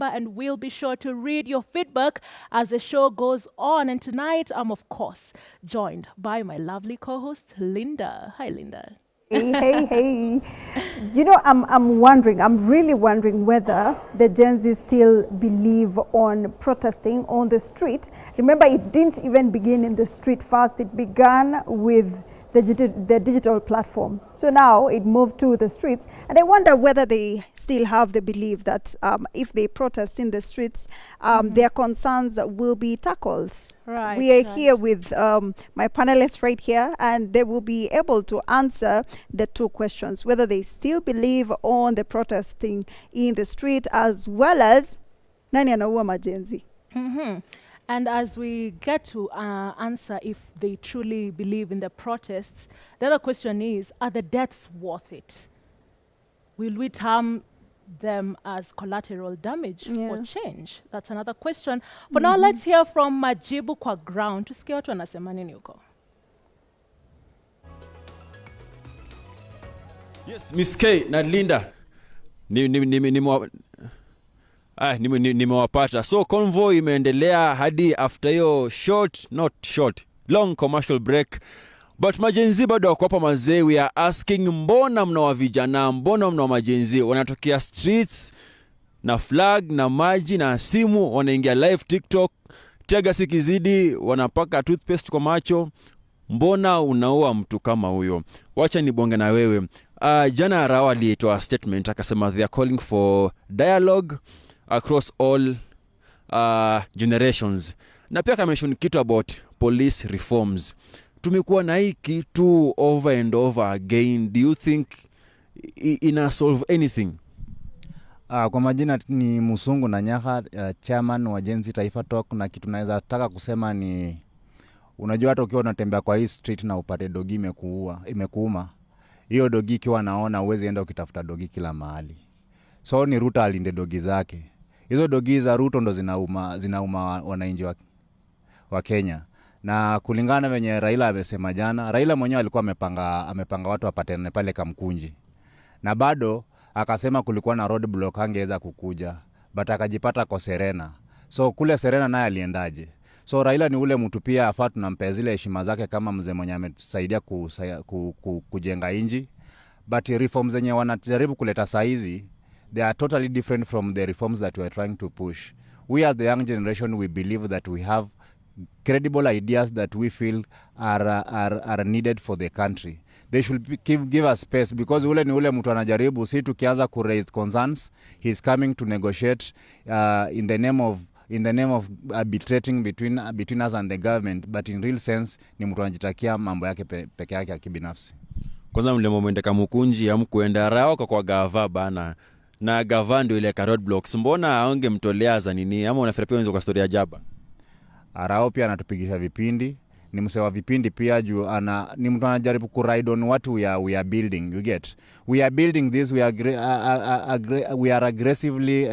And we'll be sure to read your feedback as the show goes on. And tonight, I'm, of course, joined by my lovely co host, Linda. Hi, Linda. Hey, hey, hey. I'm wondering, I'm really wondering whether the Gen Z still believe on protesting on the street. Remember, it didn't even begin in the street first. It began with the digital platform. So now it moved to the streets. And I wonder whether they still have the belief that if they protest in the streets, their concerns will be tackled. We are here with my panelists right here, and they will be able to answer the two questions: whether they still believe on the protesting in the street, as well as nani anaua maGen Z. And as we get to answer if they truly believe in the protests, the other question is, are the deaths worth it? Will we term them as collateral damage for change? That's another question. For now, let's hear from Majibu kwa ground. Tusikie watu wanasema nini huko. Yes, Miss K na Linda nimewapata. So convoy imeendelea hadi after hiyo short, not short, long commercial break. But maGen Z bado wako hapa mazee. We are asking, mbona mna wa vijana, mbona mna wa maGen Z wanatokea streets na flag na maji na simu, wanaingia live TikTok, teargas ikizidi wanapaka toothpaste kwa macho? Mbona unaua mtu kama huyo? Wacha nibonge na wewe. Jana Rao alitoa statement akasema they are calling for dialogue across all generations, na pia akamention kitu about police reforms. Tumekuwa na hii kitu over and over again. Do you think ina solve anything? Kwa majina ni Musungu na Nyaha, chairman wa Gen Z Taifa Talk, na kitu naweza taka kusema ni, unajua, hata ukiwa unatembea kwa hii street na upate dogi imekuua, imekuuma, hiyo dogi ikiwa naona, uwezi enda ukitafuta dogi kila mahali. So ni Ruto alinde dogi zake. Hizo dogi za Ruto ndo zinauma wananchi wa Kenya. Na kulingana venye Raila amesema jana, Raila mwenyewe alikuwa amepanga watu wapatane pale Kamkunji, na bado akasema kulikuwa na roadblock, angeweza kukuja, but akajipata kwa Serena. So kule Serena naye aliendaje? So Raila ni ule mtu pia afaa tunampea zile heshima zake kama mzee mwenye ametusaidia kujenga inji, but reforms zenye wanajaribu kuleta saizi, they are totally different from the reforms that we are trying to push. We as the young generation, we believe that we have credible ideas that we feel are needed for the country. They should give us space because ule ni ule mtu anajaribu, si tukianza ku raise concerns, he's coming to negotiate in the name of arbitrating between us and the government, but in real sense ni mtu anajitakia mambo yake peke yake ya kibinafsi. Kwanza mlimo mwende Kamukunji, amkuenda Rao kwa gava bana, na gava ndio ile ka roadblocks. Mbona aongemtolea za nini? Ama unafikiria pia unaweza kwa story ya jaba? Rao pia anatupigisha vipindi, ni msee wa vipindi pia juu ana ni mtu anajaribu ku ride on what we are building. You get, we are building this, we are aggressively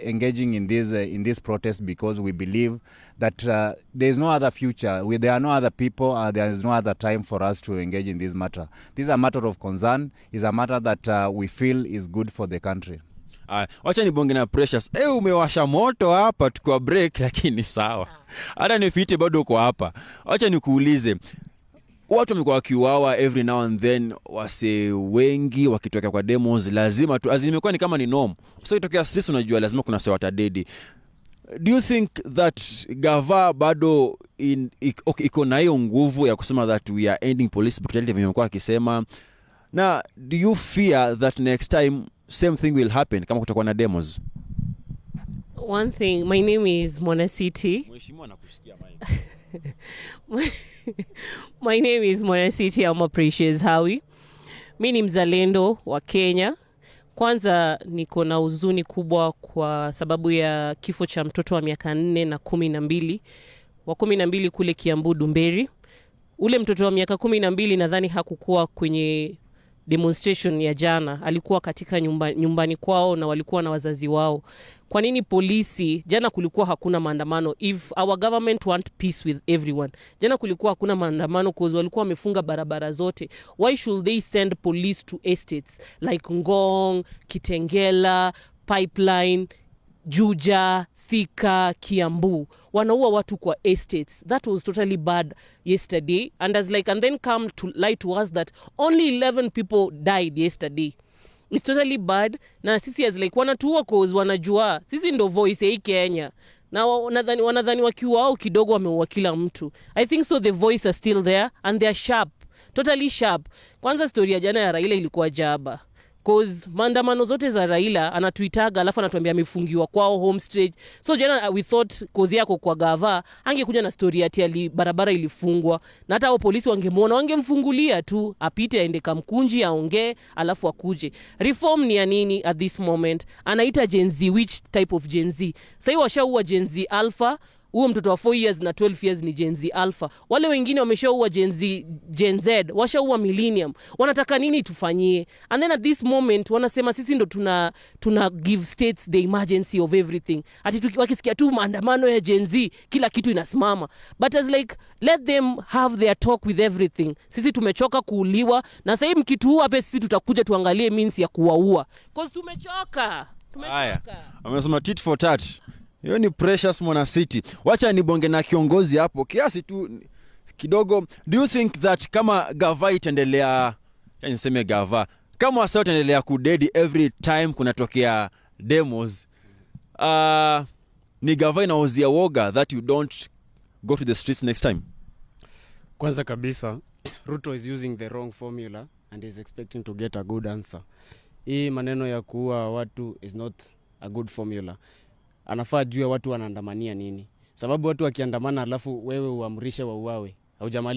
engaging in this protest because we believe that there is no other future, there are no other people, there is no other time for us to engage in this matter. This is a matter of concern, is a matter that we feel is good for the country. Aya, wacha nibonge na Precious. Umewasha moto hapa tukiwa break, lakini sawa, hata nifite bado uko hapa. Wacha nikuulize, watu wamekuwa wakiuawa every now and then, wase wengi wakitokea kwa demos, lazima tu, as in imekuwa ni kama ni norm. So ikitokea streets, unajua lazima kuna wase watadedi. Do you think that gava bado okay, iko na hiyo nguvu ya kusema that we are ending police brutality venye wamekuwa akisema? Na do you fear that next time same thing will happen kama kutakuwa na demos? One thing, my name is Mona City. Mheshimiwa nakusikia. My name is Mona City ama Precious Hawi. Mi ni mzalendo wa Kenya. Kwanza niko na huzuni kubwa kwa sababu ya kifo cha mtoto wa miaka 4 na 12, wa 12 kule Kiambu Ndumberi. Ule mtoto wa miaka 12 nadhani hakukuwa kwenye demonstration ya jana, alikuwa katika nyumbani kwao na walikuwa na wazazi wao. Kwa nini polisi jana kulikuwa hakuna maandamano? If our government want peace with everyone, jana kulikuwa hakuna maandamano cause walikuwa wamefunga barabara zote. Why should they send police to estates like Ngong, Kitengela, Pipeline? Juja, Thika, Kiambu, wanaua watu kwa estates. That was totally bad yesterday. And as like, and then come to lie to us that only 11 people died yesterday. It's totally bad. Na sisi as like wanatuua cause wanajua sisi ndo voice ya hii Kenya na wanadhani wakiua kidogo wameua kila mtu. I think so. The voice are still there and they are sharp, totally sharp. Kwanza story ya jana ya Raila ilikuwa jaba, cause maandamano zote za Raila anatuitaga alafu anatuambia amefungiwa kwao home stage. So jana we thought cause yako kwa gava angekuja na story ati ali barabara ilifungwa, na hata hao polisi wangemwona wangemfungulia tu apite aende Kamkunji aongee alafu akuje. Reform ni ya nini at this moment? Anaita Gen Z, which type of Gen Z? Sahii washaua Gen Z Alpha. Huo mtoto wa 4 years na 12 years ni Gen Z Alpha. Wale wengine wameshaua Gen Z, Gen Z, washaua Millennium. Wanataka nini tufanyie? And then at this moment wanasema sisi ndo tuna give states the emergency of everything. Ati wakisikia tu maandamano ya Gen Z kila kitu inasimama. But as like, let them have their talk with everything. Sisi tumechoka kuuliwa, na sahii mkituua pe sisi tutakuja tuangalie means ya kuwaua. Cause tumechoka. Haya, Tumechoka. Amesema tit for tat. Hiyo ni Precious Mwana City. Wacha nibonge na kiongozi hapo kiasi tu kidogo. Do you think that kama gava itaendelea, acha niseme gava, kama wasa wataendelea kudedi every time kunatokea demos, ni gava inauzia woga that you don't go to the streets next time? Kwanza kabisa, Ruto is using the wrong formula and is expecting to get a good answer. Hii maneno ya kuua watu is not a good formula. Anafaa jue watu wanaandamania nini, sababu watu wakiandamana alafu wewe uamrishe wauawe, haujamaliza.